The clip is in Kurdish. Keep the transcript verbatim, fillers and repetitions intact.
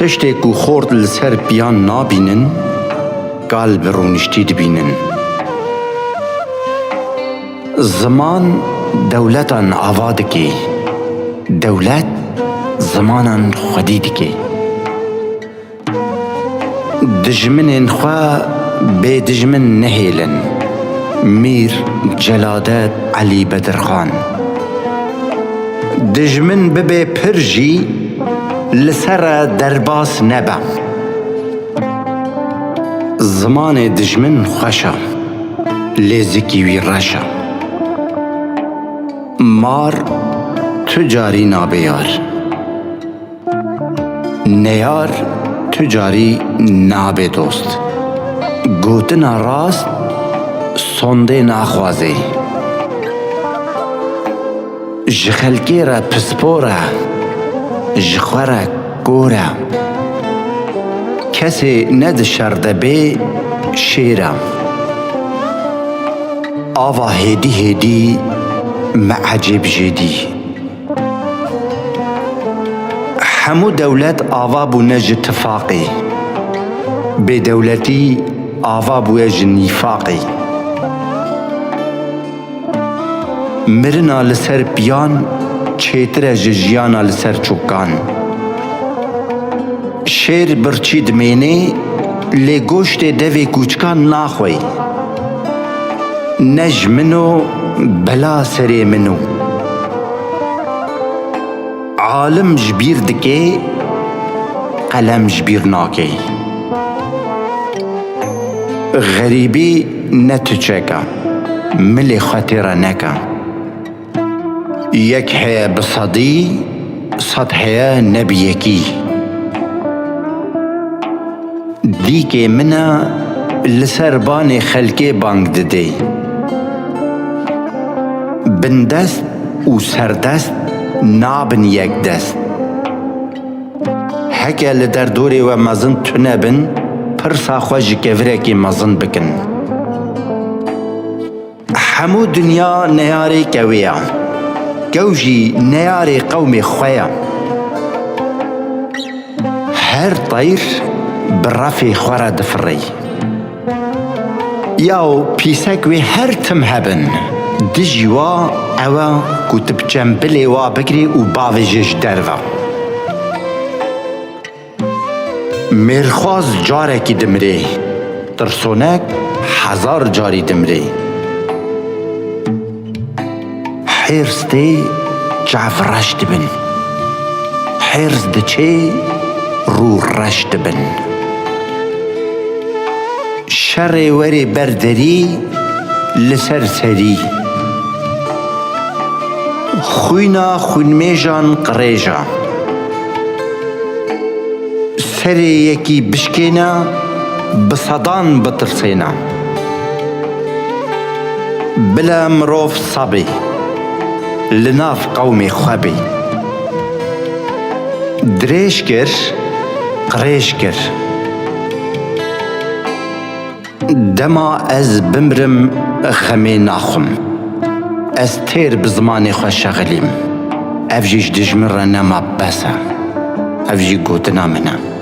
Tiştê ku xort li ser piyan nabînin, kal bi rûniştî dibînin. Ziman dewletan ava dike, dewlet zimanan xwedî dike. Dijminên xwe bê dijmin nehêlin. Mîr Celadet Elî Bedirxan. Dijmin bibe pir jî, li ser re derbas nebe. Zimanê dijmin xweş e, lê zikî wî reş e. Mar tu carî nabe yar. Neyar tu carî nabe dost. Gotina rast sondê naxwaze. Ji xelkê re pispor e, ji xwe re kor e. Kesê ne di şer de bê şêr e. Ava hêdî hêdî me ecêb jêdî. Hemû dewlet ava bûne ji tifaqê. Bêdewletî ava bûye ji nîfaqê. Mirina li ser piyan çêtir e ji jiyana li ser çokan. Şêr birçî dimênê, lê goştê devê kûçikan naxwey. Ne ji min o, bela serê min o. Alim ji bîr dike, qelem ji bîr nake. Xerîbî ne tu çeke, milê xwe tê re neke. Yek heye bi sedî, sed heye ne bi yekî. Dîkê min e, li ser banê xelkê bang didê. Bindest û serdest nabin yek dest. Heke li derdorê we mezin tune bin, pirsa xwe ji kevirekî mezin bikin. Hemû dinya neyarê kewê ye. Kew jî neyarê qewmê xwe ye. Her teyr bi refê xwe re difirê. Yaw pîsek wê her tim hebin. Dijî wa ew e ku tu bi çembilê wa bigirî û bavêjê ji derve. Mêrxwaz carekî dimirê, tirsonek hezar carî dimirê. Hêrs tê, çav reş dibin. Hêrs diçê, rû reş dibin. Şerê werê ber derî, li ser serî. Xwîna xwînmêjan qirêj e. Serê yekî bişkêne, bi sedan bitirsêne. Bila mirov sebê, li nav qewmê xwe bê. Dirêj kir, qirêj kir. Dema ez bimrim, xemê naxwim. Ez têr bi zimanê xwe şexilîm. Ev jî ji dijmin re nema bes e. Ev jî gotina min e.